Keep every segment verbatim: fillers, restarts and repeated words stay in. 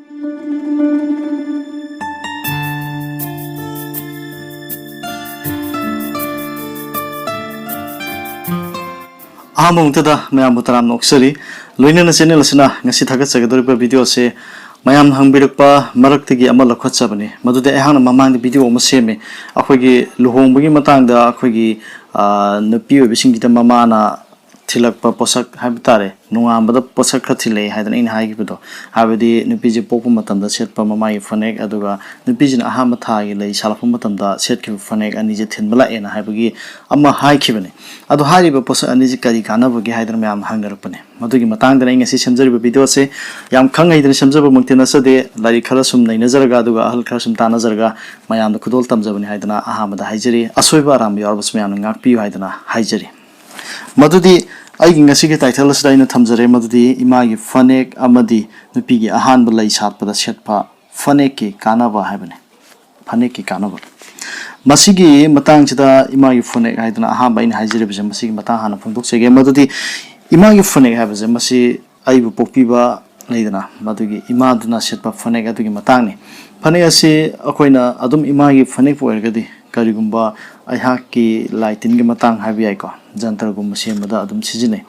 ꯑꯍꯥꯟꯕ ꯃꯛꯇꯗ ꯃꯌꯥꯝꯕꯨ ꯇꯔꯥꯝꯅ ꯑꯣꯛꯆꯔꯤ꯫ ꯂꯣꯏꯅꯅ ꯆꯦꯅꯦꯜ ꯑꯁꯤꯅ ꯉꯁꯤ ꯊꯥꯒꯠꯆꯒꯗꯧꯔꯤꯕ ꯚꯤꯗꯤꯑꯣ ꯑꯁꯤ ꯃꯌꯥꯝꯅ ꯍꯪꯕꯤꯔꯛꯄ ꯃꯔꯛꯇꯒꯤ ꯑꯃ ꯂꯧꯈꯠꯆꯕꯅꯤ꯫ ꯃꯗꯨꯗꯤ ꯑꯩꯍꯥꯛꯅ ꯃꯃꯥꯡꯗ ꯚꯤꯗꯤꯑꯣ ꯑꯃ ꯁꯦꯝꯃꯤ꯫ ꯑꯩꯈꯣꯏꯒꯤ ꯂꯨꯍꯣꯡꯕꯒꯤ ꯃꯇꯥꯡꯗ ꯑꯩꯈꯣꯏꯒꯤ, ꯑ, ꯅꯨꯄꯤ ꯑꯣꯏꯕꯁꯤꯡꯁꯤꯗ ꯃꯃꯥꯅ ꯊꯤꯜꯂꯛꯄ ꯄꯣꯠꯁꯛ ꯍꯥꯏꯕ ꯇꯥꯔꯦ, ꯅꯣꯡꯉꯥꯟꯕꯗ ꯄꯣꯠꯁꯛ ꯈꯔ ꯊꯤꯜꯂꯛꯑꯦ ꯍꯥꯏꯗꯅ ꯑꯩꯅ ꯍꯥꯏꯈꯤꯕꯗꯣ, ꯍꯥꯏꯕꯗꯤ ꯅꯨꯄꯤꯁꯦ ꯄꯣꯛꯄ ꯃꯇꯝꯗ ꯁꯦꯠꯄ ꯃꯃꯥꯏꯒꯤ ꯐꯅꯦꯛ, ꯑꯗꯨꯒ ꯅꯨꯄꯤꯁꯤꯅ ꯑꯍꯥꯟꯕ ꯊꯥꯒꯤ ꯂꯩ ꯁꯥꯠꯂꯛꯄ ꯃꯇꯝꯗ ꯁꯦꯠꯈꯤꯕ ꯐꯅꯦꯛ ꯑꯅꯤꯁꯦ ꯊꯤꯟꯕ ꯂꯥꯛꯑꯦꯅ ꯍꯥꯏꯕꯒꯤ ꯑꯃ ꯍꯥꯏꯈꯤꯕꯅꯤ꯫ ꯑꯗꯣ ꯍꯥꯏꯔꯤꯕ ꯄꯣꯠꯁꯛ ꯑꯅꯤꯁꯦ ꯀꯔꯤ ꯀꯥꯟꯅꯕꯒꯦ ꯍꯥꯏꯗꯅ ꯃꯌꯥꯝꯅ ꯍꯪꯅꯔꯛꯄꯅꯦ꯫ ꯃꯗꯨꯒꯤ ꯃꯇꯥꯡꯗꯅ ꯑꯩ ꯉꯁꯤ ꯁꯦꯝꯖꯔꯤꯕ ꯚꯤꯗꯤꯑꯣꯁꯦ ꯌꯥꯝ ꯈꯪ ꯍꯩꯗꯅ ꯁꯦꯝꯖꯕꯃꯛꯇꯤ ꯅꯠꯆꯗꯦ, ꯂꯥꯏꯔꯤꯛ ꯈꯔ ꯁꯨꯝ ꯅꯩꯅꯖꯔꯒ, ꯑꯗꯨꯒ ꯑꯍꯜ ꯈꯔ ꯁꯨꯝ ꯇꯥꯟꯅꯖꯔꯒ ꯃꯌꯥꯝꯗ ꯈꯨꯗꯣꯜ ꯇꯝꯖꯕꯅꯤ ꯍꯥꯏꯗꯅ ꯑꯍꯥꯟꯕꯗ ꯍꯥꯏꯖꯔꯤ꯫ ꯑꯁꯣꯏꯕ ꯑꯔꯥꯟꯕ ꯌꯥꯎꯔꯕꯁꯨ ꯃꯌꯥꯝꯅ ꯉꯥꯛꯄꯤꯌꯨ ꯍꯥꯏꯗꯅ ꯍꯥꯏꯖꯔꯤ꯫ ꯃꯗꯨꯗꯤ ꯑꯩꯒꯤ ꯉꯁꯤꯒꯤ ꯇꯥꯏꯇꯜ ꯑꯁꯤꯗ ꯑꯩꯅ ꯊꯝꯖꯔꯦ, ꯃꯗꯨꯗꯤ ꯏꯃꯥꯒꯤ ꯐꯅꯦꯛ ꯑꯃꯗꯤ ꯅꯨꯄꯤꯒꯤ ꯑꯍꯥꯟꯕ ꯂꯩ ꯁꯥꯠꯄꯗ ꯁꯦꯠꯄ ꯐꯅꯦꯛꯀꯤ ꯀꯥꯟꯅꯕ ꯍꯥꯏꯕꯅꯤ꯫ ꯐꯅꯦꯛꯀꯤ ꯀꯥꯟꯅꯕ꯫ ꯃꯁꯤꯒꯤ ꯃꯇꯥꯡꯁꯤꯗ ꯏꯃꯥꯒꯤ ꯐꯅꯦꯛ ꯍꯥꯏꯗꯅ ꯑꯍꯥꯟꯕ ꯑꯩꯅ ꯍꯥꯏꯖꯔꯤꯕꯁꯦ, ꯃꯁꯤꯒꯤ ꯃꯇꯥꯡ ꯍꯥꯟꯅ ꯐꯣꯡꯗꯣꯛꯆꯒꯦ꯫ ꯃꯗꯨꯗꯤ ꯏꯃꯥꯒꯤ ꯐꯅꯦꯛ ꯍꯥꯏꯕꯁꯦ, ꯃꯁꯤ ꯑꯩꯕꯨ ꯄꯣꯛꯄꯤꯕ ꯂꯩꯗꯅ, ꯃꯗꯨꯒꯤ ꯏꯃꯥꯗꯨꯅ ꯁꯦꯠꯄ ꯐꯅꯦꯛ ꯑꯗꯨꯒꯤ ꯃꯇꯥꯡꯅꯤ꯫ ꯐꯅꯦꯛ ꯑꯁꯤ ꯑꯩꯈꯣꯏꯅ ꯑꯗꯨꯝ ꯏꯃꯥꯒꯤ ꯐꯅꯦꯛꯄꯨ ꯑꯣꯏꯔꯒꯗꯤ ꯀꯔꯤꯒꯨꯝꯕ ꯑꯩꯍꯥꯛꯀꯤ ꯂꯥꯏ ꯇꯤꯟꯒꯤ ꯃꯇꯥꯡ ꯍꯥꯏꯕ ꯌꯥꯏꯀꯣ, ꯖꯟꯇ꯭ꯔꯒꯨꯝꯕ ꯁꯦꯝꯕꯗ ꯑꯗꯨꯝ ꯁꯤꯖꯤꯟꯅꯩ꯫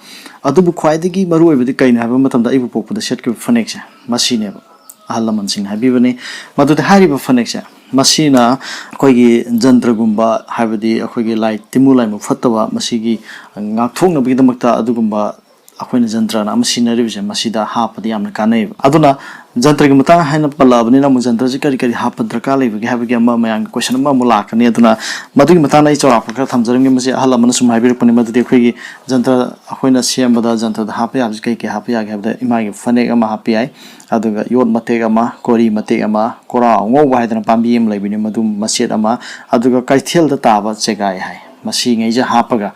ꯑꯗꯨꯕꯨ ꯈ꯭ꯋꯥꯏꯗꯒꯤ ꯃꯔꯨ ꯑꯣꯏꯕꯗꯤ ꯀꯩꯅꯣ ꯍꯥꯏꯕ ꯃꯇꯝꯗ ꯑꯩꯕꯨ ꯄꯣꯛꯄꯗ ꯁꯦꯠꯈꯤꯕ ꯐꯅꯦꯛꯁꯦ ꯃꯁꯤꯅꯦꯕ꯫ ꯑꯍꯜ ꯂꯃꯟꯁꯤꯡꯅ ꯍꯥꯏꯕꯤꯕꯅꯤ꯫ ꯃꯗꯨꯗꯤ ꯍꯥꯏꯔꯤꯕ ꯐꯅꯦꯛꯁꯦ, ꯃꯁꯤꯅ ꯑꯩꯈꯣꯏꯒꯤ ꯖꯟꯇ꯭ꯔꯒꯨꯝꯕ, ꯍꯥꯏꯕꯗꯤ ꯑꯩꯈꯣꯏꯒꯤ ꯂꯥꯏ ꯇꯤꯟꯃꯨ ꯂꯥꯏꯃꯨ ꯐꯠꯇꯕ, ꯃꯁꯤꯒꯤ ꯉꯥꯛꯊꯣꯛꯅꯕꯒꯤꯗꯃꯛꯇ ꯑꯗꯨꯒꯨꯝꯕ ꯑꯩꯈꯣꯏꯅ ꯖꯟꯇ꯭ꯔꯅ ꯑꯃ ꯁꯤꯖꯤꯟꯅꯔꯤꯕꯁꯦ, ꯃꯁꯤꯗ ꯍꯥꯞꯄꯗꯤ ꯌꯥꯝꯅ ꯀꯥꯟꯅꯩꯌꯦꯕ꯫ ꯑꯗꯨꯅ ꯖꯟꯇ꯭ꯔꯒꯤ ꯃꯇꯥꯡ ꯍꯥꯏꯅ ꯄꯜꯂꯛꯑꯕꯅꯤꯅ, ꯑꯃꯨꯛ ꯖꯟꯇ꯭ꯔꯁꯦ ꯀꯔꯤ ꯀꯔꯤ ꯍꯥꯞꯄ ꯗꯔꯀꯥꯔ ꯂꯩꯕꯒꯦ ꯍꯥꯏꯕꯒꯤ ꯑꯃ ꯃꯌꯥꯝꯒꯤ ꯀꯣꯏꯁꯟ ꯑꯃ ꯑꯃꯨꯛ ꯂꯥꯛꯀꯅꯤ꯫ ꯑꯗꯨꯅ ꯃꯗꯨꯒꯤ ꯃꯇꯥꯡꯗ ꯑꯩ ꯆꯥꯎꯔꯥꯛꯄ ꯈꯔ ꯊꯝꯖꯔꯝꯒꯦ꯫ ꯃꯁꯤ ꯑꯍꯜ ꯑꯃꯅ ꯁꯨꯝ ꯍꯥꯏꯕꯤꯔꯛꯄꯅꯤ, ꯃꯗꯨꯗꯤ ꯑꯩꯈꯣꯏꯒꯤ ꯖꯟꯇ꯭ꯔ ꯑꯩꯈꯣꯏꯅ ꯁꯦꯝꯕꯗ ꯖꯟꯇ꯭ꯔꯗ ꯍꯥꯞꯄ ꯌꯥꯕꯁꯤ ꯀꯩ ꯀꯩ ꯍꯥꯞꯄ ꯌꯥꯒꯦ ꯍꯥꯏꯕꯗ, ꯏꯃꯥꯒꯤ ꯐꯅꯦꯛ ꯑꯃ ꯍꯥꯞꯄ ꯌꯥꯏ, ꯑꯗꯨꯒ ꯌꯣꯠ ꯃꯇꯦꯛ ꯑꯃ, ꯀꯣꯔꯤ ꯃꯇꯦꯛ ꯑꯃ, ꯀꯣꯔꯥ ꯑꯉꯧꯕ ꯍꯥꯏꯗꯅ ꯄꯥꯝꯕꯤ ꯑꯃ ꯂꯩꯕꯅꯤ, ꯃꯗꯨ ꯃꯆꯦꯠ ꯑꯃ, ꯑꯗꯨꯒ ꯀꯩꯊꯦꯜꯗ ꯇꯥꯕ ꯆꯦꯒꯥꯏ ꯍꯥꯏ꯫ ꯃꯁꯤꯉꯩꯁꯦ ꯍꯥꯞꯄꯒ,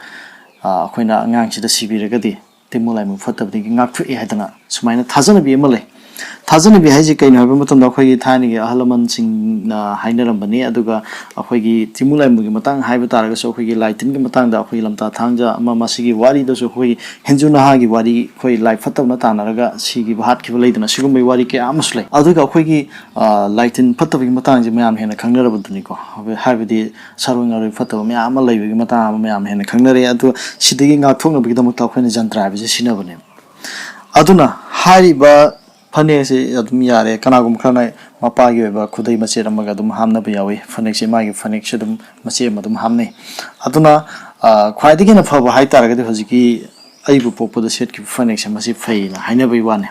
ꯑ, ꯑꯩꯈꯣꯏꯅ ꯑꯉꯥꯡꯁꯤꯗ ꯁꯤꯕꯤꯔꯒꯗꯤ ꯇꯤꯟꯃꯨ ꯂꯥꯏꯃꯨ ꯐꯠꯇꯕꯗꯒꯤ ꯉꯥꯛꯊꯣꯛꯑꯦ ꯍꯥꯏꯗꯅ ꯁꯨꯃꯥꯏꯅ ꯊꯥꯖꯅꯕꯤ ꯑꯃ ꯂꯩ꯫ ꯊꯥꯖꯅꯕꯤ ꯍꯥꯏꯁꯦ ꯀꯩꯅꯣ ꯍꯥꯏꯕ ꯃꯇꯝꯗ, ꯑꯩꯈꯣꯏꯒꯤ ꯊꯥꯏꯅꯒꯤ ꯑꯍꯜ ꯂꯃꯟꯁꯤꯡꯅ ꯍꯥꯏꯅꯔꯝꯕꯅꯤ꯫ ꯑꯗꯨꯒ ꯑꯩꯈꯣꯏꯒꯤ ꯇꯤꯃꯨ ꯂꯥꯏꯃꯨꯒꯤ ꯃꯇꯥꯡ ꯍꯥꯏꯕ ꯇꯥꯔꯒꯁꯨ, ꯑꯩꯈꯣꯏꯒꯤ ꯂꯥꯏ ꯇꯤꯟꯒꯤ ꯃꯇꯥꯡꯗ ꯑꯩꯈꯣꯏꯒꯤ ꯂꯝꯇꯥ ꯊꯥꯡꯖ ꯑꯃ, ꯃꯁꯤꯒꯤ ꯋꯥꯔꯤꯗꯁꯨ ꯑꯩꯈꯣꯏꯒꯤ ꯍꯦꯟꯖꯨ ꯅꯍꯥꯒꯤ ꯋꯥꯔꯤ, ꯑꯩꯈꯣꯏ ꯂꯥꯏ ꯐꯠꯇꯕꯅ ꯇꯥꯟꯅꯔꯒ ꯁꯤꯈꯤꯕ ꯍꯥꯠꯈꯤꯕ ꯂꯩꯗꯅ, ꯁꯤꯒꯨꯝꯕꯒꯤ ꯋꯥꯔꯤ ꯀꯌꯥ ꯑꯃꯁꯨ ꯂꯩ꯫ ꯑꯗꯨꯒ ꯑꯩꯈꯣꯏꯒꯤ, ꯑ, ꯂꯥꯏ ꯇꯤꯟ ꯐꯠꯇꯕꯒꯤ ꯃꯇꯥꯡꯁꯦ ꯃꯌꯥꯝ ꯍꯦꯟꯅ ꯈꯪꯅꯔꯕꯗꯨꯅꯤꯀꯣ꯫ ꯍꯥꯏꯕꯗꯤ ꯁꯥꯔꯣꯏ ꯉꯥꯔꯣꯏ ꯐꯠꯇꯕ ꯃꯌꯥꯝ ꯑꯃ ꯂꯩꯕꯒꯤ ꯃꯇꯥꯡ ꯑꯃ ꯃꯌꯥꯝ ꯍꯦꯟꯅ ꯈꯪꯅꯔꯦ꯫ ꯑꯗꯣ ꯁꯤꯗꯒꯤ ꯉꯥꯛꯊꯣꯛꯅꯕꯒꯤꯗꯃꯛꯇ ꯑꯩꯈꯣꯏꯅ ꯖꯟꯇ꯭ꯔ ꯍꯥꯏꯕꯁꯦ ꯁꯤꯖꯤꯟꯅꯕꯅꯦꯕ꯫ ꯑꯗꯨꯅ ꯍꯥꯏꯔꯤꯕ ꯐꯅꯦꯛ ꯑꯁꯤ ꯑꯗꯨꯝ ꯌꯥꯔꯦ꯫ ꯀꯅꯥꯒꯨꯝꯕ ꯈꯔꯅ ꯃꯄꯥꯒꯤ ꯑꯣꯏꯕ ꯈꯨꯗꯩ ꯃꯆꯦꯠ ꯑꯃꯒ ꯑꯗꯨꯝ ꯍꯥꯞꯅꯕ ꯌꯥꯎꯏ꯫ ꯐꯅꯦꯛꯁꯦ, ꯃꯥꯒꯤ ꯐꯅꯦꯛꯁꯦ ꯑꯗꯨꯝ ꯃꯆꯦꯠ ꯑꯃ ꯑꯗꯨꯝ ꯍꯥꯞꯅꯩ꯫ ꯑꯗꯨꯅ, ꯑ, ꯈ꯭ꯋꯥꯏꯗꯒꯤ ꯍꯦꯟꯅ ꯐꯕ ꯍꯥꯏ ꯇꯥꯔꯒꯗꯤ ꯍꯧꯖꯤꯛꯀꯤ ꯑꯩꯕꯨ ꯄꯣꯛꯄꯗ ꯁꯦꯠꯈꯤꯕ ꯐꯅꯦꯛꯁꯦ, ꯃꯁꯤ ꯐꯩꯅ ꯍꯥꯏꯅꯕꯒꯤ ꯋꯥꯅꯤ꯫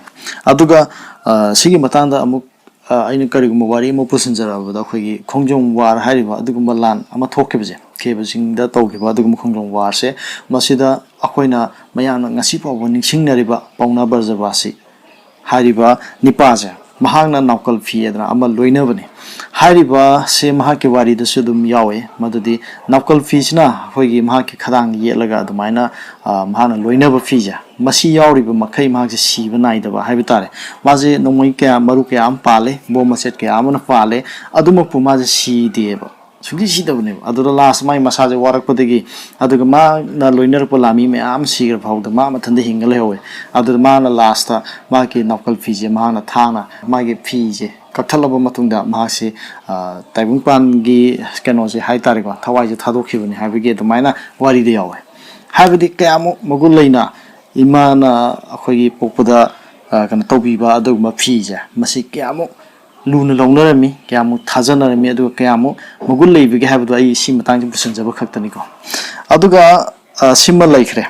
ꯑꯗꯨꯒ, ꯑ, ꯁꯤꯒꯤ ꯃꯇꯥꯡꯗ ꯑꯃꯨꯛ, ꯑ, ꯑꯩꯅ ꯀꯔꯤꯒꯨꯝꯕ ꯋꯥꯔꯤ ꯑꯃ ꯄꯨꯁꯤꯟꯖꯔꯛꯑꯕꯗ, ꯑꯩꯈꯣꯏꯒꯤ ꯈꯣꯡꯖꯣꯝ ꯋꯥꯔ ꯍꯥꯏꯔꯤꯕ ꯑꯗꯨꯒꯨꯝꯕ ꯂꯥꯟ ꯑꯃ ꯊꯣꯛꯈꯤꯕꯁꯦ, ꯈꯦꯕ ꯆꯤꯡꯗ ꯇꯧꯈꯤꯕ ꯑꯗꯨꯒꯨꯝꯕ ꯈꯣꯡꯖꯣꯝ ꯋꯥꯔꯁꯦ, ꯃꯁꯤꯗ ꯑꯩꯈꯣꯏꯅ ꯃꯌꯥꯝꯅ ꯉꯁꯤ ꯐꯥꯎꯕ ꯅꯤꯡꯁꯤꯡꯅꯔꯤꯕ ꯄꯥꯎꯅꯥ ꯕ꯭ꯔꯖꯕꯥꯁꯤ ꯍꯥꯏꯔꯤꯕ ꯅꯤꯄꯥꯁꯦ, ꯃꯍꯥꯛꯅ ꯅꯥꯎꯀꯜ ꯐꯤ ꯍꯥꯏꯗꯅ ꯑꯃ ꯂꯣꯏꯅꯕꯅꯤ꯫ ꯍꯥꯏꯔꯤꯕꯁꯦ ꯃꯍꯥꯛꯀꯤ ꯋꯥꯔꯤꯗꯁꯨ ꯑꯗꯨꯝ ꯌꯥꯎꯋꯦ, ꯃꯗꯨꯗꯤ ꯅꯥꯎꯀꯜ ꯐꯤꯁꯤꯅ ꯑꯩꯈꯣꯏꯒꯤ ꯃꯍꯥꯛꯀꯤ ꯈꯗꯥꯡ ꯌꯦꯠꯂꯒ ꯑꯗꯨꯃꯥꯏꯅ, ꯑ, ꯃꯍꯥꯛꯅ ꯂꯣꯏꯅꯕ ꯐꯤꯁꯦ, ꯃꯁꯤ ꯌꯥꯎꯔꯤꯕ ꯃꯈꯩ ꯃꯍꯥꯛꯁꯦ ꯁꯤꯕ ꯅꯥꯏꯗꯕ ꯍꯥꯏꯕ ꯇꯥꯔꯦ꯫ ꯃꯥꯁꯦ ꯅꯣꯡꯃꯩ ꯀꯌꯥ, ꯃꯔꯨ ꯀꯌꯥ ꯑꯃ ꯄꯥꯜꯂꯦ, ꯕꯣꯝ ꯃꯆꯦꯠ ꯀꯌꯥ ꯑꯃꯅ ꯄꯥꯜꯂꯦ, ꯑꯗꯨꯃꯛꯄꯨ ꯃꯥꯁꯦ ꯁꯤꯗꯦꯕ꯫ ꯁꯨꯡꯁꯤ ꯁꯤꯗꯕꯅꯦꯕ꯫ ꯑꯗꯨꯗ ꯂꯥꯁ ꯃꯥꯏ ꯃꯁꯥꯁꯦ ꯋꯥꯔꯛꯄꯗꯒꯤ, ꯑꯗꯨꯒ ꯃꯥꯅ ꯂꯣꯏꯅꯔꯛꯄ ꯂꯥꯟꯃꯤ ꯃꯌꯥꯝ ꯁꯤꯈ꯭ꯔ ꯐꯥꯎꯗ ꯃꯥ ꯃꯊꯟꯇ ꯍꯤꯡꯉ ꯂꯩꯍꯧꯋꯦ꯫ ꯑꯗꯨꯗ ꯃꯥꯅ ꯂꯥꯁꯇ ꯃꯥꯒꯤ ꯅꯥꯎꯀꯜ ꯐꯤꯁꯦ ꯃꯍꯥꯛꯅ ꯊꯥꯡꯅ ꯃꯥꯒꯤ ꯐꯤꯁꯦ ꯀꯛꯊꯠꯂꯕ ꯃꯇꯨꯡꯗ ꯃꯍꯥꯛꯁꯤ, ꯑ, ꯇꯥꯏꯕꯪꯄꯥꯟꯒꯤ ꯀꯩꯅꯣꯁꯦ ꯍꯥꯏ ꯇꯥꯔꯦꯀꯣ, ꯊꯋꯥꯏꯁꯦ ꯊꯥꯗꯣꯛꯈꯤꯕꯅꯤ ꯍꯥꯏꯕꯒꯤ ꯑꯗꯨꯃꯥꯏꯅ ꯋꯥꯔꯤꯗ ꯌꯥꯎꯋꯦ꯫ ꯍꯥꯏꯕꯗꯤ ꯀꯌꯥꯃꯨꯛ ꯃꯒꯨꯟ ꯂꯩꯅ ꯏꯃꯥꯅ ꯑꯩꯈꯣꯏꯒꯤ ꯄꯣꯛꯄꯗ, ꯑ, ꯀꯩꯅꯣ ꯇꯧꯕꯤꯕ ꯑꯗꯨꯒꯨꯝꯕ ꯐꯤꯁꯦ, ꯃꯁꯤ ꯀꯌꯥꯃꯨꯛ ꯂꯨꯅ ꯂꯧꯅꯔꯝꯃꯤ, ꯀꯌꯥꯃꯨꯛ ꯊꯥꯖꯅꯔꯝꯃꯤ, ꯑꯗꯨꯒ ꯀꯌꯥꯃꯨꯛ ꯃꯒꯨꯟ ꯂꯩꯕꯒꯦ ꯍꯥꯏꯕꯗꯣ ꯑꯩ ꯁꯤ ꯃꯇꯥꯡꯁꯤ ꯄꯨꯁꯤꯟꯖꯕ ꯈꯛꯇꯅꯤꯀꯣ꯫ ꯑꯗꯨꯒ, ꯑ, ꯁꯤꯃ ꯂꯩꯈ꯭ꯔꯦ꯫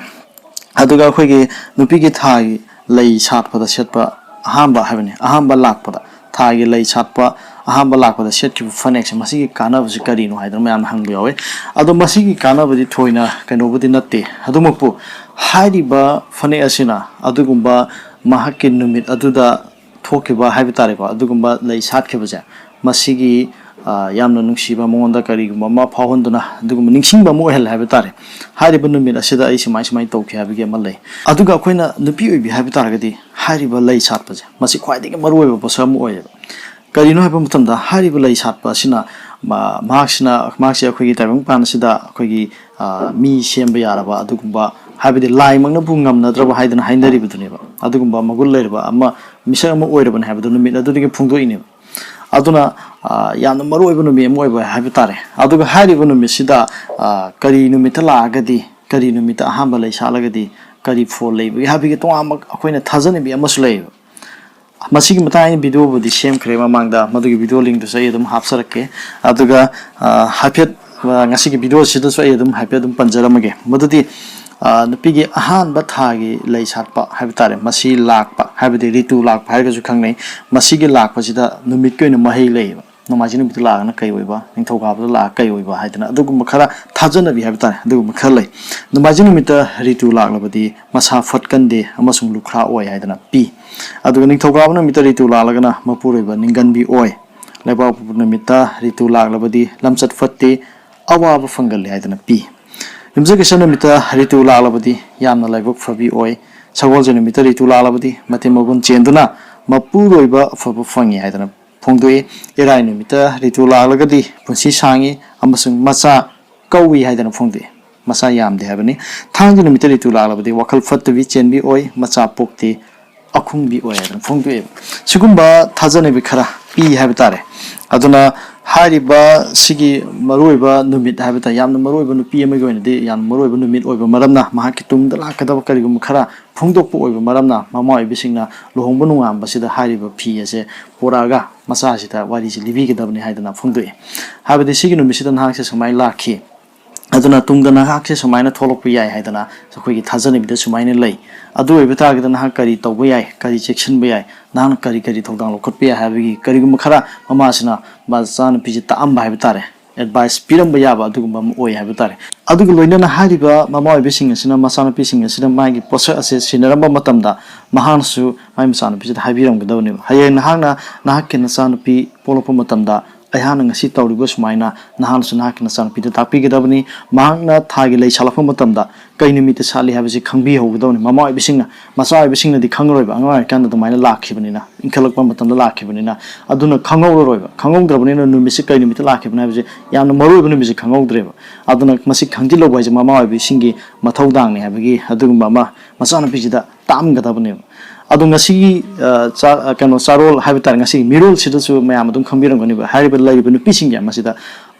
ꯑꯗꯨꯒ ꯑꯩꯈꯣꯏꯒꯤ ꯅꯨꯄꯤꯒꯤ ꯊꯥꯒꯤ ꯂꯩ ꯁꯥꯠꯄꯗ ꯁꯦꯠꯄ ꯑꯍꯥꯝꯕ ꯍꯥꯏꯕꯅꯤ, ꯑꯍꯥꯝꯕ ꯂꯥꯛꯄꯗ, ꯊꯥꯒꯤ ꯂꯩ ꯁꯥꯠꯄ ꯑꯍꯥꯝꯕ ꯂꯥꯛꯄꯗ ꯁꯦꯠꯈꯤꯕ ꯐꯅꯦꯛꯁꯦ, ꯃꯁꯤꯒꯤ ꯀꯥꯟꯅꯕꯁꯤ ꯀꯔꯤꯅꯣ ꯍꯥꯏꯗꯅ ꯃꯌꯥꯝꯅ ꯍꯪꯕ ꯌꯥꯎꯋꯤ꯫ ꯑꯗꯣ ꯃꯁꯤꯒꯤ ꯀꯥꯟꯅꯕꯗꯤ ꯊꯣꯏꯅ ꯀꯩꯅꯣꯕꯨꯗꯤ ꯅꯠꯇꯦ꯫ ꯑꯗꯨꯃꯛꯄꯨ ꯍꯥꯏꯔꯤꯕ ꯐꯅꯦꯛ ꯑꯁꯤꯅ ꯑꯗꯨꯒꯨꯝꯕ ꯃꯍꯥꯛꯀꯤ ꯅꯨꯃꯤꯠ ꯑꯗꯨꯗ ꯊꯣꯛꯈꯤꯕ ꯍꯥꯏꯕ ꯇꯥꯔꯦꯀꯣ, ꯑꯗꯨꯒꯨꯝꯕ ꯂꯩ ꯁꯥꯠꯈꯤꯕꯁꯦ, ꯃꯁꯤꯒꯤ ꯌꯥꯝꯅ ꯅꯨꯡꯁꯤꯕ, ꯃꯉꯣꯟꯗ ꯀꯔꯤꯒꯨꯝꯕ ꯑꯃ ꯐꯥꯎꯍꯟꯗꯨꯅ ꯑꯗꯨꯒꯨꯝꯕ ꯅꯤꯡꯁꯤꯡꯕ ꯑꯃ ꯑꯣꯏꯍꯜꯂꯦ ꯍꯥꯏꯕ ꯇꯥꯔꯦ꯫ ꯍꯥꯏꯔꯤꯕ ꯅꯨꯃꯤꯠ ꯑꯁꯤꯗ ꯑꯩ ꯁꯨꯃꯥꯏ ꯁꯨꯃꯥꯏꯅ ꯇꯧꯈꯤ ꯍꯥꯏꯕꯒꯤ ꯑꯃ ꯂꯩ꯫ ꯑꯗꯨꯒ ꯑꯩꯈꯣꯏꯅ ꯅꯨꯄꯤ ꯑꯣꯏꯕꯤ ꯍꯥꯏꯕ ꯇꯥꯔꯒꯗꯤ ꯍꯥꯏꯔꯤꯕ ꯂꯩ ꯁꯥꯠꯄꯁꯦ ꯃꯁꯤ ꯈ꯭ꯋꯥꯏꯗꯒꯤ ꯃꯔꯨꯑꯣꯏꯕ ꯄꯣꯠꯁꯛ ꯑꯃ ꯑꯣꯏꯌꯦꯕ꯫ ꯀꯔꯤꯅꯣ ꯍꯥꯏꯕ ꯃꯇꯝꯗ ꯍꯥꯏꯔꯤꯕ ꯂꯩ ꯁꯥꯠꯄ ꯑꯁꯤꯅ ꯃꯍꯥꯛꯁꯤꯅ ꯃꯍꯥꯛꯁꯦ ꯑꯩꯈꯣꯏꯒꯤ ꯇꯥꯏꯕꯪꯄꯥꯟ ꯑꯁꯤꯗ ꯑꯩꯈꯣꯏꯒꯤ ꯃꯤ ꯁꯦꯝꯕ ꯌꯥꯔꯕ ꯑꯗꯨꯒꯨꯝꯕ, ꯍꯥꯏꯕꯗꯤ ꯂꯥꯏꯃꯛꯅꯕꯨ ꯉꯝꯅꯗ꯭ꯔꯕ ꯍꯥꯏꯗꯅ ꯍꯥꯏꯅꯔꯤꯕꯗꯨꯅꯦꯕ꯫ ꯑꯗꯨꯒꯨꯝꯕ ꯃꯒꯨꯟ ꯂꯩꯔꯕ ꯑꯃ, ꯃꯤꯁꯛ ꯑꯃ ꯑꯣꯏꯔꯕꯅꯦ ꯍꯥꯏꯕꯗꯣ ꯅꯨꯃꯤꯠ ꯑꯗꯨꯗꯒꯤ ꯐꯣꯡꯗꯣꯛꯏꯅꯦꯕ꯫ ꯑꯗꯨꯅ ꯌꯥꯝꯅ ꯃꯔꯨ ꯑꯣꯏꯕ ꯅꯨꯃꯤꯠ ꯑꯃ ꯑꯣꯏꯕ ꯍꯥꯏꯕ ꯇꯥꯔꯦ꯫ ꯑꯗꯨꯒ ꯍꯥꯏꯔꯤꯕ ꯅꯨꯃꯤꯠꯁꯤꯗ ꯀꯔꯤ ꯅꯨꯃꯤꯠꯇ ꯂꯥꯛꯑꯒꯗꯤ, ꯀꯔꯤ ꯅꯨꯃꯤꯠꯇ ꯑꯍꯥꯟꯕ ꯂꯩ ꯁꯥꯠꯂꯒꯗꯤ ꯀꯔꯤ ꯐꯣꯜ ꯂꯩꯕꯒꯦ ꯍꯥꯏꯕꯒꯤ ꯇꯣꯉꯥꯟꯕ ꯑꯩꯈꯣꯏꯅ ꯊꯥꯖꯅꯕꯤ ꯑꯃꯁꯨ ꯂꯩꯌꯦꯕ꯫ ꯃꯁꯤꯒꯤ ꯃꯇꯥꯡ ꯑꯩꯅ ꯚꯤꯗꯤꯑꯣꯕꯨꯗꯤ ꯁꯦꯝꯈ꯭ꯔꯦ ꯃꯃꯥꯡꯗ, ꯃꯗꯨꯒꯤ ꯚꯤꯗꯤꯑꯣ ꯂꯤꯡꯗꯨꯁꯨ ꯑꯩ ꯑꯗꯨꯝ ꯍꯥꯞꯆꯔꯛꯀꯦ꯫ ꯑꯗꯨꯒ ꯍꯥꯏꯐꯦꯠ ꯉꯁꯤꯒꯤ ꯚꯤꯗꯤꯑꯣꯁꯤꯗꯁꯨ ꯑꯩ ꯑꯗꯨꯝ ꯍꯥꯏꯐꯦꯠ ꯑꯗꯨꯝ ꯄꯟꯖꯔꯝꯃꯒꯦ꯫ ꯃꯗꯨꯗꯤ ꯅꯨꯄꯤꯒꯤ ꯑꯍꯥꯟꯕ ꯊꯥꯒꯤ ꯂꯩ ꯁꯥꯠꯄ ꯍꯥꯏꯕ ꯇꯥꯔꯦ, ꯃꯁꯤ ꯂꯥꯛꯄ ꯍꯥꯏꯕꯗꯤ ꯔꯤꯇꯨ ꯂꯥꯛꯄ ꯍꯥꯏꯔꯒꯁꯨ ꯈꯪꯅꯩ꯫ ꯃꯁꯤꯒꯤ ꯂꯥꯛꯄꯁꯤꯗ ꯅꯨꯃꯤꯠꯀꯤ ꯑꯣꯏꯅ ꯃꯍꯩ ꯂꯩꯌꯦꯕ꯫ ꯅꯣꯡꯃꯥꯏꯖꯤꯡ ꯅꯨꯃꯤꯠꯇ ꯂꯥꯛꯑꯒꯅ ꯀꯩ ꯑꯣꯏꯕ, ꯅꯤꯡꯊꯧꯀꯥꯕꯗ ꯂꯥꯛꯑꯒ ꯀꯩ ꯑꯣꯏꯕ ꯍꯥꯏꯗꯅ ꯑꯗꯨꯒꯨꯝꯕ ꯈꯔ ꯊꯥꯖꯅꯕꯤ ꯍꯥꯏꯕ ꯇꯥꯔꯦ, ꯑꯗꯨꯒꯨꯝꯕ ꯈꯔ ꯂꯩ꯫ ꯅꯣꯡꯃꯥꯏꯖꯤꯡ ꯅꯨꯃꯤꯠꯇ ꯔꯤꯇꯨ ꯂꯥꯛꯂꯕꯗꯤ ꯃꯁꯥ ꯐꯠꯀꯟꯗꯦ ꯑꯃꯁꯨꯡ ꯂꯨꯈ꯭ꯔꯥ ꯑꯣꯏ ꯍꯥꯏꯗꯅ ꯄꯤ꯫ ꯑꯗꯨꯒ ꯅꯤꯡꯊꯧꯀꯥꯕ ꯅꯨꯃꯤꯠꯇ ꯔꯤꯇꯨ ꯂꯥꯛꯂꯒꯅ ꯃꯄꯨꯔꯣꯏꯕ ꯅꯤꯡꯒꯟꯕꯤ ꯑꯣꯏ꯫ ꯂꯩꯕꯥꯛꯄꯣꯛꯄ ꯅꯨꯃꯤꯠꯇ ꯔꯤꯇꯨ ꯂꯥꯛꯂꯕꯗꯤ ꯂꯝꯆꯠ ꯐꯠꯇꯦ, ꯑꯋꯥꯕ ꯐꯪꯒꯜꯂꯤ ꯍꯥꯏꯗꯅ ꯄꯤ꯫ ꯌꯨꯝꯖꯀꯩꯁ ꯅꯨꯃꯤꯠꯇ ꯔꯤꯇꯨ ꯂꯥꯛꯂꯕꯗꯤ ꯌꯥꯝꯅ ꯂꯥꯏꯕꯛ ꯐꯕꯤ ꯑꯣꯏ꯫ ꯁꯒꯣꯜꯁꯦꯟ ꯅꯨꯃꯤꯠꯇ ꯔꯤꯇꯨ ꯂꯥꯛꯂꯕꯗꯤ ꯃꯇꯤꯟ ꯃꯒꯨꯟ ꯆꯦꯟꯗꯨꯅ ꯃꯄꯨꯔꯣꯏꯕ ꯑꯐꯕ ꯐꯪꯉꯤ ꯍꯥꯏꯗꯅ ꯐꯣꯡꯗꯣꯛꯏ꯫ ꯏꯔꯥꯏ ꯅꯨꯃꯤꯠꯇ ꯔꯤꯇꯨ ꯂꯥꯛꯂꯒꯗꯤ ꯄꯨꯟꯁꯤ ꯁꯥꯡꯉꯤ ꯑꯃꯁꯨꯡ ꯃꯆꯥ ꯀꯧꯏ ꯍꯥꯏꯗꯅ ꯐꯣꯡꯗꯣꯛꯏ꯫ ꯃꯆꯥ ꯌꯥꯝꯗꯦ ꯍꯥꯏꯕꯅꯤ꯫ ꯊꯥꯡꯖ ꯅꯨꯃꯤꯠꯇ ꯔꯤꯇꯨ ꯂꯥꯛꯂꯕꯗꯤ ꯋꯥꯈꯜ ꯐꯠꯇꯕꯤ ꯆꯦꯟꯕꯤ ꯑꯣꯏ, ꯃꯆꯥ ꯄꯣꯛꯇꯦ, ꯑꯈꯨꯡꯕꯤ ꯑꯣꯏ ꯍꯥꯏꯗꯅ ꯐꯣꯡꯗꯣꯛꯑꯦꯕ꯫ ꯁꯤꯒꯨꯝꯕ ꯊꯥꯖꯅꯕꯤ ꯈꯔ ꯄꯤ ꯍꯥꯏꯕ ꯇꯥꯔꯦ꯫ ꯑꯗꯨꯅ ꯍꯥꯏꯔꯤꯕ ꯁꯤꯒꯤ ꯃꯔꯨꯑꯣꯏꯕ ꯅꯨꯃꯤꯠ ꯍꯥꯏꯕ ꯇꯥꯔꯦ, ꯌꯥꯝꯅ ꯃꯔꯨꯑꯣꯏꯕ ꯅꯨꯄꯤ ꯑꯃꯒꯤ ꯑꯣꯏꯅꯗꯤ ꯌꯥꯝꯅ ꯃꯔꯨꯑꯣꯏꯕ ꯅꯨꯃꯤꯠ ꯑꯣꯏꯕ ꯃꯔꯝꯅ ꯃꯍꯥꯛꯀꯤ ꯇꯨꯡꯗ ꯂꯥꯛꯀꯗꯕ ꯀꯔꯤꯒꯨꯝꯕ ꯈꯔ ꯐꯣꯡꯗꯣꯛꯄ ꯑꯣꯏꯕ ꯃꯔꯝꯅ ꯃꯃꯥ ꯑꯣꯏꯕꯤꯁꯤꯡꯅ ꯂꯨꯍꯣꯡꯕ ꯅꯣꯡꯉꯥꯟꯕꯁꯤꯗ ꯍꯥꯏꯔꯤꯕ ꯐꯤ ꯑꯁꯦ ꯄꯣꯔꯛꯑꯒ ꯃꯆꯥꯁꯤꯗ ꯋꯥꯔꯤꯁꯤ ꯂꯤꯕꯤꯒꯗꯕꯅꯤ ꯍꯥꯏꯗꯅ ꯐꯣꯡꯗꯣꯛꯏ꯫ ꯍꯥꯏꯕꯗꯤ ꯁꯤꯒꯤ ꯅꯨꯃꯤꯠꯁꯤꯗ ꯅꯍꯥꯛꯁꯦ ꯁꯨꯃꯥꯏꯅ ꯂꯥꯛꯈꯤ, ꯑꯗꯨꯅ ꯇꯨꯡꯗ ꯅꯍꯥꯛꯁꯦ ꯁꯨꯃꯥꯏꯅ ꯊꯣꯛꯂꯛꯄ ꯌꯥꯏ ꯍꯥꯏꯗꯅ ꯑꯩꯈꯣꯏꯒꯤ ꯊꯥꯖꯅꯕꯤꯗ ꯁꯨꯃꯥꯏꯅ ꯂꯩ꯫ ꯑꯗꯨ ꯑꯣꯏꯕ ꯇꯥꯔꯒꯗꯤ ꯅꯍꯥꯛ ꯀꯔꯤ ꯇꯧꯕ ꯌꯥꯏ, ꯀꯔꯤ ꯆꯦꯛꯁꯤꯟꯕ ꯌꯥꯏ, ꯅꯍꯥꯛꯅ ꯀꯔꯤ ꯀꯔꯤ ꯊꯧꯗꯥꯡ ꯂꯧꯈꯠꯄ ꯌꯥꯏ ꯍꯥꯏꯕꯒꯤ ꯀꯔꯤꯒꯨꯝꯕ ꯈꯔ ꯃꯃꯥꯁꯤꯅ ꯃꯆꯥꯅꯨꯄꯤꯁꯦ ꯇꯥꯛꯑꯝꯕ ꯍꯥꯏꯕ ꯇꯥꯔꯦ, ꯑꯦꯗꯚꯥꯏꯁ ꯄꯤꯔꯝꯕ ꯌꯥꯕ ꯑꯗꯨꯒꯨꯝꯕ ꯑꯃ ꯑꯣꯏ ꯍꯥꯏꯕ ꯇꯥꯔꯦ꯫ ꯑꯗꯨꯒ ꯂꯣꯏꯅꯅ ꯍꯥꯏꯔꯤꯕ ꯃꯃꯥ ꯑꯣꯏꯕꯤꯁꯤꯡ ꯑꯁꯤꯅ ꯃꯆꯥꯅꯨꯄꯤꯁꯤꯡ ꯑꯁꯤꯅ ꯃꯥꯒꯤ ꯄꯣꯠꯁꯛ ꯑꯁꯦ ꯁꯤꯟꯅꯔꯝꯕ ꯃꯇꯝꯗ ꯃꯍꯥꯛꯅꯁꯨ ꯃꯥꯒꯤ ꯃꯆꯥꯅꯨꯄꯤꯁꯤꯗ ꯍꯥꯏꯕꯤꯔꯝꯒꯗꯕꯅꯦꯕ, ꯍꯌꯦꯡ ꯅꯍꯥꯛꯅ ꯅꯍꯥꯛꯀꯤ ꯅꯆꯥꯅꯨꯄꯤ ꯄꯣꯛꯂꯛꯄ ꯃꯇꯝꯗ ꯑꯩꯍꯥꯛꯅ ꯉꯁꯤ ꯇꯧꯔꯤꯕ ꯁꯨꯃꯥꯏꯅ ꯅꯍꯥꯛꯅꯁꯨ ꯅꯍꯥꯛꯀꯤ ꯅꯆꯥꯅꯨꯄꯤꯗ ꯇꯥꯛꯄꯤꯒꯗꯕꯅꯤ꯫ ꯃꯍꯥꯛꯅ ꯊꯥꯒꯤ ꯂꯩ ꯁꯥꯠꯂꯛꯄ ꯃꯇꯝꯗ ꯀꯩ ꯅꯨꯃꯤꯠꯇ ꯁꯥꯠꯂꯤ ꯍꯥꯏꯕꯁꯤ ꯈꯪꯕꯤꯍꯧꯒꯗꯕꯅꯤ꯫ ꯃꯃꯥ ꯑꯣꯏꯕꯁꯤꯡꯅ, ꯃꯆꯥ ꯑꯣꯏꯕꯁꯤꯡꯅꯗꯤ ꯈꯪꯉꯔꯣꯏꯕ, ꯑꯉꯥꯡ ꯑꯣꯏꯔꯤꯀꯥꯟꯗ ꯑꯗꯨꯃꯥꯏꯅ ꯂꯥꯛꯈꯤꯕꯅꯤꯅ, ꯏꯟꯈꯠꯂꯛꯄ ꯃꯇꯝꯗ ꯂꯥꯛꯈꯤꯕꯅꯤꯅ꯫ ꯑꯗꯨꯅ ꯈꯪꯍꯧꯔꯔꯣꯏꯕ꯫ ꯈꯪꯍꯧꯗ꯭ꯔꯕꯅꯤꯅ ꯅꯨꯃꯤꯠꯁꯤ ꯀꯩ ꯅꯨꯃꯤꯠꯇ ꯂꯥꯛꯈꯤꯕꯅꯣ ꯍꯥꯏꯕꯁꯤ ꯌꯥꯝꯅ ꯃꯔꯨ ꯑꯣꯏꯕ ꯅꯨꯃꯤꯠꯁꯤ ꯈꯪꯍꯧꯗ꯭ꯔꯦꯕ꯫ ꯑꯗꯨꯅ ꯃꯁꯤ ꯈꯪꯖꯤꯜꯍꯧꯕ ꯍꯥꯏꯁꯦ ꯃꯃꯥ ꯑꯣꯏꯕꯤꯁꯤꯡꯒꯤ ꯃꯊꯧꯗꯥꯡꯅꯤ ꯍꯥꯏꯕꯒꯤ ꯑꯗꯨꯒꯨꯝꯕ ꯑꯃ ꯃꯆꯥꯅꯨꯄꯤꯁꯤꯗ ꯇꯥꯛꯑꯝꯒꯗꯕꯅꯦꯕ꯫ ꯑꯗꯣ ꯉꯁꯤꯒꯤ, ꯑ, ꯆꯥ-, ꯑ, ꯀꯩꯅꯣ, ꯆꯥꯔꯣꯜ ꯍꯥꯏꯕ ꯇꯥꯔꯦ, ꯉꯁꯤꯒꯤ ꯃꯤꯔꯣꯜꯁꯤꯗꯁꯨ ꯃꯌꯥꯝ ꯑꯗꯨꯝ ꯈꯪꯕꯤꯔꯝꯒꯅꯤꯕ꯫ ꯍꯥꯏꯔꯤꯕ ꯂꯩꯔꯤꯕ ꯅꯨꯄꯤꯁꯤꯡꯁꯦ ꯃꯁꯤꯗ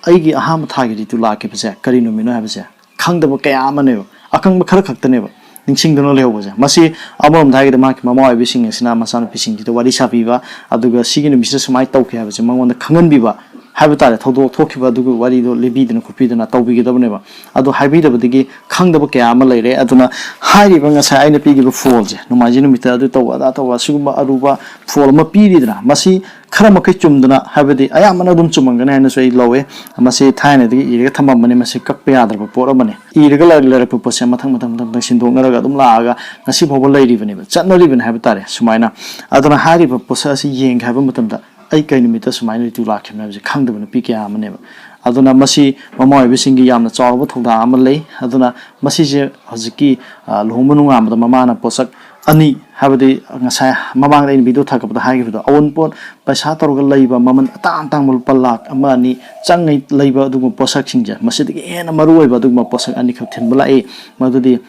ꯑꯩꯒꯤ ꯑꯍꯥꯟꯕ ꯊꯥꯒꯤ ꯔꯤꯇꯨ ꯂꯥꯛꯈꯤꯕꯁꯦ ꯀꯔꯤ ꯅꯨꯃꯤꯠꯅꯣ ꯍꯥꯏꯕꯁꯦ ꯈꯪꯗꯕ ꯀꯌꯥ ꯑꯃꯅꯦꯕ, ꯑꯈꯪꯕ ꯈꯔ ꯈꯛꯇꯅꯦꯕ ꯅꯤꯡꯁꯤꯡꯗꯨꯅ ꯂꯩꯍꯧꯕꯁꯦ꯫ ꯃꯁꯤ ꯑꯃꯔꯣꯝꯗ ꯍꯥꯏꯔꯒꯗꯤ ꯃꯍꯥꯛꯀꯤ ꯃꯃꯥ ꯑꯣꯏꯕꯤꯁꯤꯡ ꯑꯁꯤꯅ ꯃꯆꯥꯅꯨꯄꯤꯁꯤꯡꯁꯤꯗ ꯋꯥꯔꯤ ꯁꯥꯕꯤꯕ, ꯑꯗꯨꯒ ꯁꯤꯒꯤ ꯅꯨꯃꯤꯠꯁꯤꯗ ꯁꯨꯃꯥꯏꯅ ꯇꯧꯈꯤ ꯍꯥꯏꯕꯁꯦ ꯃꯉꯣꯟꯗ ꯈꯪꯍꯟꯕꯤꯕ ꯍꯥꯏꯕ ꯇꯥꯔꯦ, ꯊꯧꯗꯣꯛ ꯊꯣꯛꯈꯤꯕ ꯑꯗꯨꯒꯤ ꯋꯥꯔꯤꯗꯣ ꯂꯤꯕꯤꯗꯅ ꯈꯣꯠꯄꯤꯗꯅ ꯇꯧꯕꯤꯒꯗꯕꯅꯦꯕ꯫ ꯑꯗꯣ ꯍꯥꯏꯕꯤꯗꯕꯗꯒꯤ ꯈꯪꯗꯕ ꯀꯌꯥ ꯑꯃ ꯂꯩꯔꯦ꯫ ꯑꯗꯨꯅ ꯍꯥꯏꯔꯤꯕ ꯉꯁꯥꯏ ꯑꯩꯅ ꯄꯤꯈꯤꯕ ꯐꯣꯜꯁꯦ, ꯅꯣꯡꯃꯥꯏꯖꯤꯡ ꯅꯨꯃꯤꯠꯇ ꯑꯗꯨ ꯇꯧꯕ ꯑꯗꯥ ꯇꯧꯕ, ꯑꯁꯤꯒꯨꯝꯕ ꯑꯔꯨꯕ ꯐꯣꯜ ꯑꯃ ꯄꯤꯔꯤꯗꯅ, ꯃꯁꯤ ꯈꯔ ꯃꯈꯩ ꯆꯨꯝꯗꯅ, ꯍꯥꯏꯕꯗꯤ ꯑꯌꯥꯝꯕꯅ ꯑꯗꯨꯝ ꯆꯨꯝꯃꯝꯒꯅꯤ ꯍꯥꯏꯅꯁꯨ ꯑꯩ ꯂꯧꯋꯦ꯫ ꯃꯁꯤ ꯊꯥꯏꯅꯗꯒꯤ ꯏꯔꯒ ꯊꯝꯃꯝꯕꯅꯤ, ꯃꯁꯤ ꯀꯛꯄ ꯌꯥꯗ꯭ꯔꯕ ꯄꯣꯠ ꯑꯃꯅꯤ꯫ ꯏꯔꯒ ꯂꯩ-, ꯂꯩꯔꯛꯄ ꯄꯣꯠꯁꯦ ꯃꯊꯪ ꯃꯊꯪ ꯃꯊꯪ ꯃꯊꯪ ꯁꯤꯟꯗꯣꯛꯅꯔꯒ ꯑꯗꯨꯝ ꯂꯥꯛꯑꯒ ꯉꯁꯤ ꯐꯥꯎꯕ ꯂꯩꯔꯤꯕꯅꯦꯕ, ꯆꯠꯅꯔꯤꯕꯅꯤ ꯍꯥꯏꯕ ꯇꯥꯔꯦ ꯁꯨꯃꯥꯏꯅ꯫ ꯑꯗꯨꯅ ꯍꯥꯏꯔꯤꯕ ꯄꯣꯠꯁꯛ ꯑꯁꯤ ꯌꯦꯡꯒꯦ ꯍꯥꯏꯕ ꯃꯇꯝꯗ ꯑꯩ ꯀꯩ ꯅꯨꯃꯤꯠꯇ ꯁꯨꯃꯥꯏꯅ ꯔꯤꯇꯨ ꯂꯥꯛꯈꯤꯕꯅꯣ ꯍꯥꯏꯕꯁꯤ ꯈꯪꯗꯕ ꯅꯨꯄꯤ ꯀꯌꯥ ꯑꯃꯅꯦꯕ꯫ ꯑꯗꯨꯅ ꯃꯁꯤ ꯃꯃꯥ ꯑꯣꯏꯕꯁꯤꯡꯒꯤ ꯌꯥꯝꯅ ꯆꯥꯎꯔꯕ ꯊꯧꯗꯥꯡ ꯑꯃ ꯂꯩ꯫ ꯑꯗꯨꯅ ꯃꯁꯤꯁꯦ ꯍꯧꯖꯤꯛꯀꯤ, ꯑ, ꯂꯨꯍꯣꯡꯕ ꯅꯣꯡꯉꯥꯟꯕꯗ ꯃꯃꯥꯅ ꯄꯣꯠꯁꯛ ꯑꯅꯤ, ꯍꯥꯏꯕꯗꯤ ꯉꯁꯥꯏ ꯃꯃꯥꯡꯗ ꯑꯩꯅ ꯚꯤꯗꯤꯑꯣ ꯊꯥꯒꯠꯄꯗ ꯍꯥꯏꯈꯤꯕꯗꯣ, ꯑꯑꯣꯟꯄꯣꯠ ꯄꯩꯁꯥ ꯇꯧꯔꯒ ꯂꯩꯕ, ꯃꯃꯜ ꯑꯇꯥꯡ ꯑꯇꯥꯡꯕ ꯂꯨꯄꯥ ꯂꯥꯛ ꯑꯃ ꯑꯅꯤ ꯆꯪꯉꯩ ꯂꯩꯕ ꯑꯗꯨꯒꯨꯝꯕ ꯄꯣꯠꯁꯛꯁꯤꯡꯁꯦ, ꯃꯁꯤꯗꯒꯤ ꯍꯦꯟꯅ ꯃꯔꯨꯑꯣꯏꯕ ꯑꯗꯨꯒꯨꯝꯕ ꯄꯣꯠꯁꯛ ꯑꯅꯤꯈꯛ ꯊꯤꯟꯕ ꯂꯥꯛꯏ꯫ ꯃꯗꯨꯗꯤ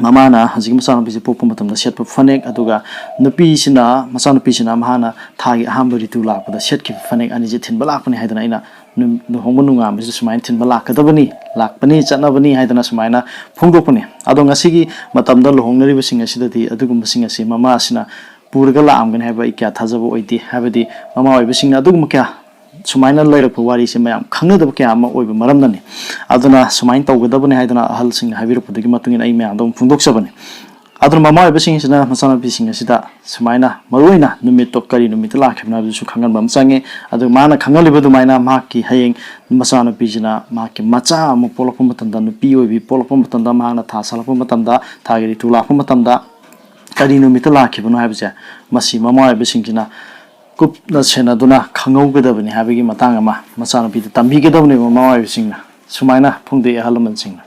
ꯃꯃꯥꯅ ꯍꯧꯖꯤꯛꯀꯤ ꯃꯆꯥꯅꯨꯄꯤꯁꯦ ꯄꯣꯛꯄ ꯃꯇꯝꯗ ꯁꯦꯠꯄ ꯐꯅꯦꯛ, ꯑꯗꯨꯒ ꯅꯨꯄꯤꯁꯤꯅ, ꯃꯆꯥꯅꯨꯄꯤꯁꯤꯅ ꯃꯍꯥꯛꯅ ꯊꯥꯒꯤ ꯑꯍꯥꯟꯕ ꯔꯤꯇꯨ ꯂꯥꯛꯄꯗ ꯁꯦꯠꯈꯤꯕ ꯐꯅꯦꯛ ꯑꯅꯤꯁꯦ ꯊꯤꯟꯕ ꯂꯥꯛꯄꯅꯤ ꯍꯥꯏꯗꯅ ꯑꯩꯅ ꯅꯨ-, ꯂꯨꯍꯣꯡꯕ ꯅꯨꯡꯉꯥꯟꯕꯁꯤꯗ ꯁꯨꯃꯥꯏꯅ ꯊꯤꯟꯕ ꯂꯥꯛꯀꯗꯕꯅꯤ, ꯂꯥꯛꯄꯅꯤ, ꯆꯠꯅꯕꯅꯤ ꯍꯥꯏꯗꯅ ꯁꯨꯃꯥꯏꯅ ꯐꯣꯡꯗꯣꯛꯄꯅꯤ꯫ ꯑꯗꯣ ꯉꯁꯤꯒꯤ ꯃꯇꯝꯗ ꯂꯨꯍꯣꯡꯅꯔꯤꯕꯁꯤꯡ ꯑꯁꯤꯗꯗꯤ ꯑꯗꯨꯒꯨꯝꯕꯁꯤꯡ ꯑꯁꯤ ꯃꯃꯥꯁꯤꯅ ꯄꯨꯔꯒ ꯂꯥꯛꯑꯝꯒꯅꯤ ꯍꯥꯏꯕ ꯑꯩ ꯀꯌꯥ ꯊꯥꯖꯕ ꯑꯣꯏꯗꯦ꯫ ꯍꯥꯏꯕꯗꯤ ꯃꯃꯥ ꯑꯣꯏꯕꯁꯤꯡꯅ ꯑꯗꯨꯒꯨꯝꯕ ꯀꯌꯥ ꯁꯨꯃꯥꯏꯅ ꯂꯩꯔꯛꯄ ꯋꯥꯔꯤꯁꯦ ꯃꯌꯥꯝ ꯈꯪꯅꯗꯕ ꯀꯌꯥ ꯑꯃ ꯑꯣꯏꯕ ꯃꯔꯝꯅꯅꯤ꯫ ꯑꯗꯨꯅ ꯁꯨꯃꯥꯏꯅ ꯇꯧꯒꯗꯕꯅꯤ ꯍꯥꯏꯗꯅ ꯑꯍꯜꯁꯤꯡꯅ ꯍꯥꯏꯕꯤꯔꯛꯄꯗꯨꯒꯤ ꯃꯇꯨꯡ ꯏꯟꯅ ꯑꯩ ꯃꯌꯥꯝꯗ ꯑꯃꯨꯛ ꯐꯣꯡꯗꯣꯛꯆꯕꯅꯤ꯫ ꯑꯗꯨꯅ ꯃꯃꯥ ꯑꯣꯏꯕꯁꯤꯡꯁꯤꯅ ꯃꯆꯥꯅꯨꯄꯤꯁꯤꯡ ꯑꯁꯤꯗ ꯁꯨꯃꯥꯏꯅ ꯃꯔꯨꯑꯣꯏꯅ ꯅꯨꯃꯤꯠꯇꯣ ꯀꯔꯤ ꯅꯨꯃꯤꯠꯇ ꯂꯥꯛꯈꯤꯕꯅꯣ ꯍꯥꯏꯕꯗꯨꯁꯨ ꯈꯪꯍꯟꯕ ꯑꯃ ꯆꯪꯉꯦ꯫ ꯑꯗꯨꯒ ꯃꯥꯅ ꯈꯪꯍꯜꯂꯤꯕ ꯑꯗꯨꯃꯥꯏꯅ ꯃꯍꯥꯛꯀꯤ ꯍꯌꯦꯡ ꯃꯆꯥꯅꯨꯄꯤꯁꯤꯅ ꯃꯍꯥꯛꯀꯤ ꯃꯆꯥ ꯑꯃ ꯄꯣꯛꯂꯛꯄ ꯃꯇꯝꯗ, ꯅꯨꯄꯤ ꯑꯣꯏꯕꯤ ꯄꯣꯛꯂꯛꯄ ꯃꯇꯝꯗ, ꯃꯍꯥꯛꯅ ꯊꯥ ꯁꯥꯠꯂꯛꯄ ꯃꯇꯝꯗ, ꯊꯥꯒꯤ ꯔꯤꯇꯨ ꯂꯥꯛꯄ ꯃꯇꯝꯗ ꯀꯔꯤ ꯅꯨꯃꯤꯠꯇ ꯂꯥꯛꯈꯤꯕꯅꯣ ꯍꯥꯏꯕꯁꯦ ꯃꯁꯤ ꯃꯃꯥ ꯑꯣꯏꯕꯁꯤꯡꯁꯤꯅ ꯀꯨꯞꯅ ꯁꯦꯟꯅꯗꯨꯅ ꯈꯪꯍꯧꯒꯗꯕꯅꯤ ꯍꯥꯏꯕꯒꯤ ꯃꯇꯥꯡ ꯑꯃ ꯃꯆꯥꯅꯨꯄꯤꯗ ꯇꯝꯕꯤꯒꯗꯕꯅꯤ ꯃꯃꯥ ꯑꯣꯏꯕꯁꯤꯡꯅ, ꯁꯨꯃꯥꯏꯅ ꯐꯣꯡꯗꯣꯛꯏ ꯑꯍꯜ ꯂꯃꯟꯁꯤꯡꯅ꯫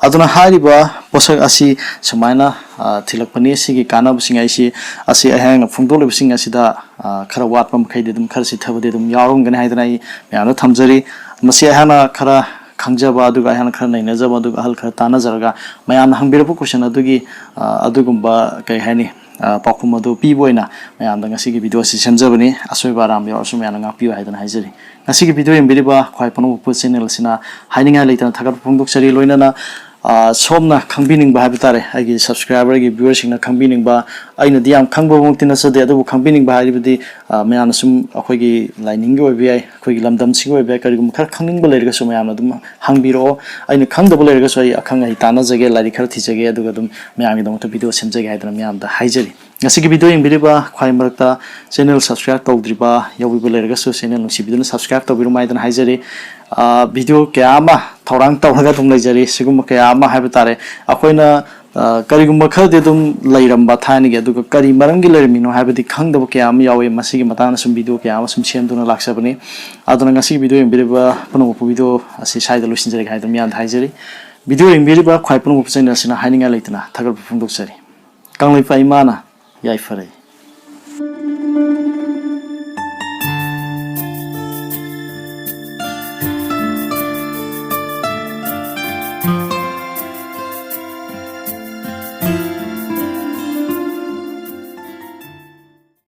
ꯑꯗꯨꯅ ꯍꯥꯏꯔꯤꯕ ꯄꯣꯠꯁꯛ ꯑꯁꯤ ꯁꯨꯃꯥꯏꯅ, ꯑ, ꯊꯤꯜꯂꯛꯄꯅꯤ꯫ ꯁꯤꯒꯤ ꯀꯥꯟꯅꯕꯁꯤꯡ ꯑꯩꯁꯤ, ꯑꯁꯤ ꯑꯩꯍꯥꯛꯅ ꯐꯣꯡꯗꯣꯛꯂꯤꯕꯁꯤꯡ ꯑꯁꯤꯗ, ꯑ, ꯈꯔ ꯋꯥꯠꯄ ꯃꯈꯩꯗꯤ ꯑꯗꯨꯝ, ꯈꯔ ꯆꯤꯊꯕꯗꯤ ꯑꯗꯨꯝ ꯌꯥꯎꯔꯝꯒꯅꯤ ꯍꯥꯏꯗꯅ ꯑꯩ ꯃꯌꯥꯝꯗ ꯊꯝꯖꯔꯤ꯫ ꯃꯁꯤ ꯑꯩꯍꯥꯛꯅ ꯈꯔ ꯈꯪꯖꯕ, ꯑꯗꯨꯒ ꯑꯩꯍꯥꯛꯅ ꯈꯔ ꯅꯩꯅꯖꯕ, ꯑꯗꯨꯒ ꯑꯍꯜ ꯈꯔ ꯇꯥꯟꯅꯖꯔꯒ ꯃꯌꯥꯝꯅ ꯍꯪꯕꯤꯔꯛꯄ question ꯑꯗꯨꯒꯤ, ꯑ, ꯑꯗꯨꯒꯨꯝꯕ, ꯀꯩ ꯍꯥꯏꯅꯤ, ꯑ, ꯄꯥꯎꯈꯨꯝ ꯑꯗꯨ ꯄꯤꯕ ꯑꯣꯏꯅ ꯃꯌꯥꯝꯗ ꯉꯁꯤꯒꯤ video ꯑꯁꯤ ꯁꯦꯝꯖꯕꯅꯤ꯫ ꯑꯁꯣꯏꯕ ꯑꯔꯥꯟꯕ ꯌꯥꯎꯔꯁꯨ ꯃꯌꯥꯝꯅ ꯉꯥꯛꯄꯤꯌꯨ ꯍꯥꯏꯗꯅ ꯍꯥꯏꯖꯔꯤ꯫ ꯉꯁꯤꯒꯤ video ꯌꯦꯡꯕꯤꯔꯤꯕ ꯈ꯭ꯋꯥꯏ ꯄꯨꯝꯅꯃꯛꯄꯨ channel ꯑꯁꯤꯅ ꯍꯥꯏꯅꯤꯡꯉꯥꯏ ꯂꯩꯇꯅ ꯊꯥꯒꯠꯄ ꯐꯣꯡꯗꯣꯛꯆꯔꯤ꯫ ꯂꯣꯏꯅꯅ, ꯑ, ꯁꯣꯝꯅ ꯈꯪꯕꯤꯅꯤꯡꯕ ꯍꯥꯏꯕ ꯇꯥꯔꯦ, ꯑꯩꯒꯤ subscriber, ꯑꯩꯒꯤ viewerꯁꯤꯡꯅ ꯈꯪꯕꯤꯅꯤꯡꯕ, ꯑꯩꯅꯗꯤ ꯌꯥꯝ ꯈꯪꯕꯃꯛꯇꯤ ꯅꯠꯆꯗꯦ, ꯑꯗꯨꯕꯨ ꯈꯪꯕꯤꯅꯤꯡꯕ ꯍꯥꯏꯔꯤꯕꯗꯤ, ꯑ, ꯃꯌꯥꯝꯅ ꯁꯨꯝ ꯑꯩꯈꯣꯏꯒꯤ ꯂꯥꯏꯅꯤꯡꯒꯤ ꯑꯣꯏꯕ ꯌꯥꯏ, ꯑꯩꯈꯣꯏꯒꯤ ꯂꯝꯗꯝꯁꯤꯒꯤ ꯑꯣꯏꯕ ꯌꯥꯏ, ꯀꯔꯤꯒꯨꯝꯕ ꯈꯔ ꯈꯪꯅꯤꯡꯕ ꯂꯩꯔꯒꯁꯨ ꯃꯌꯥꯝꯅ ꯑꯗꯨꯝ ꯍꯪꯕꯤꯔꯛꯑꯣ꯫ ꯑꯩꯅ ꯈꯪꯗꯕ ꯂꯩꯔꯒꯁꯨ ꯑꯩ ꯑꯈꯪ ꯑꯍꯩ ꯇꯥꯟꯅꯖꯒꯦ, ꯂꯥꯏꯔꯤꯛ ꯈꯔ ꯊꯤꯖꯒꯦ, ꯑꯗꯨꯒ ꯑꯗꯨꯝ ꯃꯌꯥꯝꯒꯤꯗꯃꯛꯇ video ꯁꯦꯝꯖꯒꯦ ꯍꯥꯏꯗꯅ ꯃꯌꯥꯝꯗ ꯍꯥꯏꯖꯔꯤ꯫ ꯉꯁꯤꯒꯤ video ꯌꯦꯡꯕꯤꯔꯤꯕ ꯈ꯭ꯋꯥꯏ ꯃꯔꯛꯇ channel subscribe ꯇꯧꯗ꯭ꯔꯤꯕ ꯌꯥꯎꯕꯤꯕ ꯂꯩꯔꯒꯁꯨ channel ꯅꯨꯡꯁꯤꯕꯤꯗꯨꯅ subscribe ꯇꯧꯕꯤꯔꯝꯃꯨ ꯍꯥꯏꯗꯅ ꯍꯥꯏꯖꯔꯤ꯫ ꯑ, video ꯀꯌꯥ ꯑꯃ ꯊꯧꯔꯥꯡ ꯇꯧꯔꯒ ꯑꯗꯨꯝ ꯂꯩꯖꯔꯤ꯫ ꯁꯤꯒꯨꯝꯕ ꯀꯌꯥ ꯑꯃ ꯍꯥꯏꯕ ꯇꯥꯔꯦ, ꯑꯩꯈꯣꯏꯅ, ꯑ, ꯀꯔꯤꯒꯨꯝꯕ ꯈꯔꯗꯤ ꯑꯗꯨꯝ ꯂꯩꯔꯝꯕ ꯊꯥꯏꯅꯒꯤ, ꯑꯗꯨꯒ ꯀꯔꯤ ꯃꯔꯝꯒꯤ ꯂꯩꯔꯝꯃꯤꯅꯣ ꯍꯥꯏꯕꯗꯤ ꯈꯪꯗꯕ ꯀꯌꯥ ꯑꯃ ꯌꯥꯎꯋꯤ꯫ ꯃꯁꯤꯒꯤ ꯃꯇꯥꯡꯗ ꯁꯨꯝ video ꯀꯌꯥ ꯑꯃ ꯁꯨꯝ ꯁꯦꯝꯗꯨꯅ ꯂꯥꯛꯆꯕꯅꯤ꯫ ꯑꯗꯨꯅ ꯉꯁꯤꯒꯤ video ꯌꯦꯡꯕꯤꯔꯤꯕ ꯄꯨꯝꯅꯃꯛꯄꯨ video ꯑꯁꯤ ꯁ꯭ꯋꯥꯏꯗ ꯂꯣꯏꯁꯤꯟꯖꯔꯒꯦ ꯍꯥꯏꯗꯨꯅ ꯃꯤꯌꯥꯝꯗ ꯍꯥꯏꯖꯔꯤ꯫ Video ꯌꯦꯡꯕꯤꯔꯤꯕ ꯈ꯭ꯋꯥꯏ ꯄꯨꯝꯅꯃꯛꯄꯨ channel ꯑꯁꯤꯅ ꯍꯥꯏꯅꯤꯡꯉꯥꯏ ꯂꯩꯇꯅ ꯊꯥꯒꯠꯄ ꯐꯣꯡꯗꯣꯛꯆꯔꯤ꯫ ꯀꯪꯂꯩꯄꯥꯛ ꯏꯃꯥꯅ ꯌꯥꯏꯐꯔꯦ꯫